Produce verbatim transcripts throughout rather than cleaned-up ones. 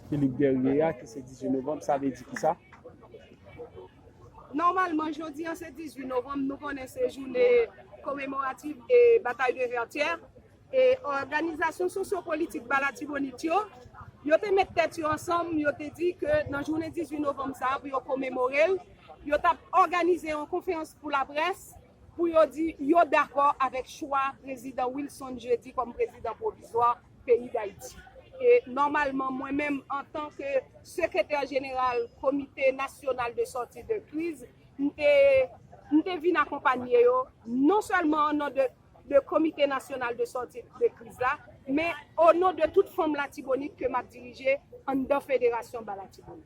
Philippe Guerrier a, ki se dizuit novanm, sa vle di kisa? Nòmalman, jodi an se dizuit novanm, nou konnen se jounen komemoratif e batay de Vètyè. E òganizasyon sosyopolitik ba Latibonit yo, yo te met tèt yo ansanm, yo te di ke nan jounen dizuit novanm sa a, pou yo komemore l, yo t ap òganize yon konferans pou laprès pou yo di yo dakò avèk chwa prezidan Wilson Jeudi kòm prezidan pwovizwa peyi Dayiti. E nòmalman, mwen menm, antanke sekretè jeneral Komite Nasyonal de Sòti de Kriz, m te, m te vin akonpanye yo, non sèlman o non de, de Komite Nasyonal de Sòti de Kriz la, men o non de tout fanm Latibonit ke m ap dirije anndan Federasyon ba Latibonit.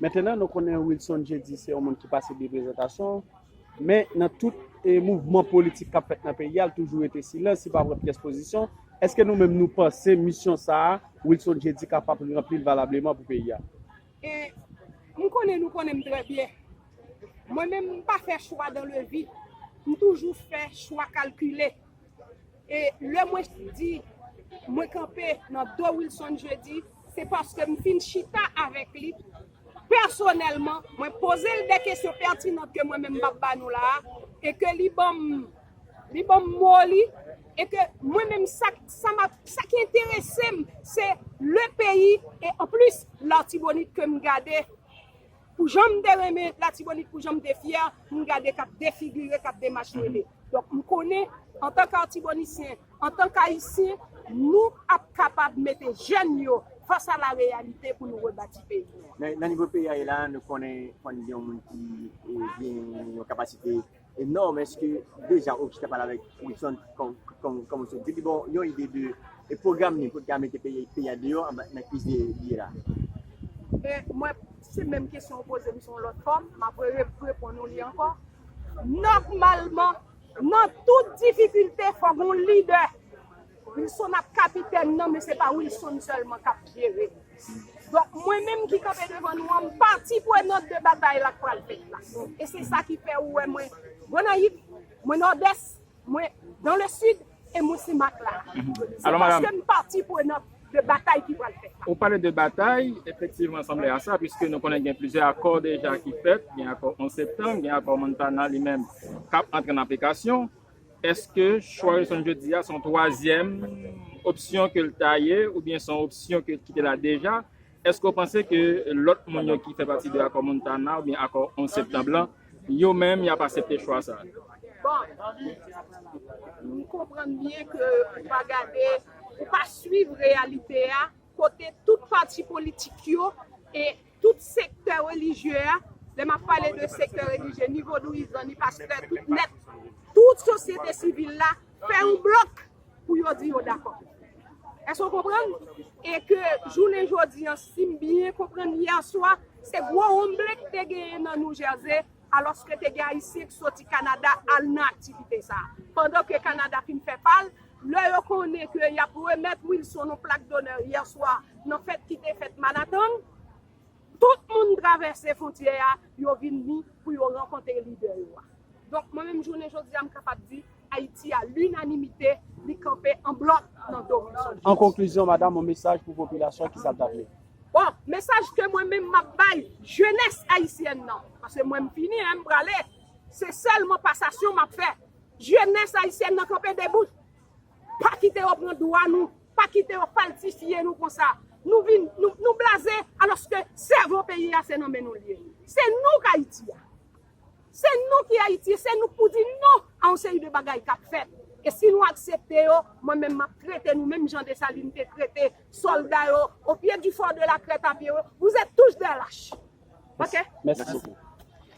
Mentenan, nou konnen Wilson Jeudi se yon moun ki pase de prezantasyon, men nan tout e, mouvman politik k ap fèt nan peyi a, l toujou rete silans, li pa pran pyès pozisyon. Èske nou menm nou panse misyon sa a, Wilson Jeudi kapab ranpli l valableman pou peyi a? E m konnen nou konnen m trè byen. Mwen menm, m pa fè chwa dans le vide. M toujou fè chwa kalkile. E lè mwen di mwen kanpe nan do Wilson Jeudi, se paske m fin chita avèk li pèsonèlman, mwen poze l de kesyon pètinan ke mwen menm m ap ba nou la a, e ke li ban m, li ban m mo li, e ke mwen menm sa, sa, m ap, sa ki enterese m, se le peyi, e anplis Latibonit ke m gade, pou jan m te renmen Latibonit, pou jan m te fyè, m gade k ap defigire, k ap demachwele. Donk, m konnen, antanke Atibonisyen, antanke Ayisyen, nou ap kapab mete jèn yo fas a la reyalite pou nou rebati peyi nou. Nan, nan nivo peyi a ye la, nou konnen fò n gen yon moun ki e, gen yon kapasite enòm. Èske deja ou chita pale avèk Wilson kòm, kòm, kòm Wilson te di, bon, yon ide de e pwogram li pou l ka mete peyi, peyi a deyò anba, nan kriz li ye la? E mwen, se menm kesyon ou poze m sou yon lòt fòm, m ap re-, reponn ou li ankò. Nòmalman, nan tout difikilte, fò gen yon lidè. Wilson ap kapitèn nan, men se pa Wilson sèlman k ap jere. Donk, mwen menm ki kanpe devan nou an, m pati prenant de batay la k pral fèt la. E se sa ki fè ou wè mwen Gonayiv, mwen Nòdès, mwen dans le sud, e mwen se Matla. Se paske m pati prenant de batay ki pral fèt la. Ou pale de batay, efektivman, sanble a sa, piske nou konnen gen plizyè akò deja ki fèt, gen akò onz septanm, gen akò Montana li menm k ap antre an aplikasyon. Èske chwa Wilson Jeudi a se yon twazyèm opsyon ke l ta ye, oubyen se yon opsyon ke l kite la deja? Èske w panse ke lòt moun yo ki fè pati de akò Montana oubyen akò onz septanm lan, yo menm y ap aksepte chwa sa a? Bon, m konprann byen ke ou pa gade, ou pa swiv reyalite a, kote tout pati politik yo e tout sektè relijye a, lè m ap pale de sektè relijye, ni vodouyizan, ni pastè, tout nèt, tout sosyete sivil la fè yon blòk pou yo di yo dakò. Èske w konprann? E ke jounen jodi an, si m byen konprann yè swa, se gwo wonmble ki te genyen nan New Jersey, alòske te gen Ayisyen ki soti Kanada al nan aktivite sa a. Pandan ke Kanada fin fè pa l, lè yo konnen ke y ap remèt Wilson yon plak donè yè swa nan fèt ki te fèt Manhattan, tout moun travèse fwontyè a, yo vin ni pou yo rankontre lidè yo a. Donk, mwen menm jounen jodi a, m kapab di, Ayiti a linanimite, li kanpe an blòk nan do Wilson Jeudi. An konklizyon, madanm, yon mesaj pou popilasyon, kisa l ta vle? Bon, mesaj ke mwen menm m ap bay jenès ayisyèn nan, paske mwen m fini, en, m prale, se sèlman pasasyon m ap fè. Jenès ayisyèn nan kanpe debout. Pa kite yo pran dwa nou, pa kite yo falsifye nou konsa. Nou vin, nou, nou blaze, alòske sèvo peyi a se nan men nou l ye. Se nou k Ayiti a. Se nou ki Ayiti, se nou k pou di non a yon seri de bagay k ap fèt. E si nou aksepte yo, mwen menm m ap trete nou menm jan Desalin te trete sòlda yo, au pied du fort de la Crête à Pierrot, vous êtes tous des lâches. Ok? Mèsi.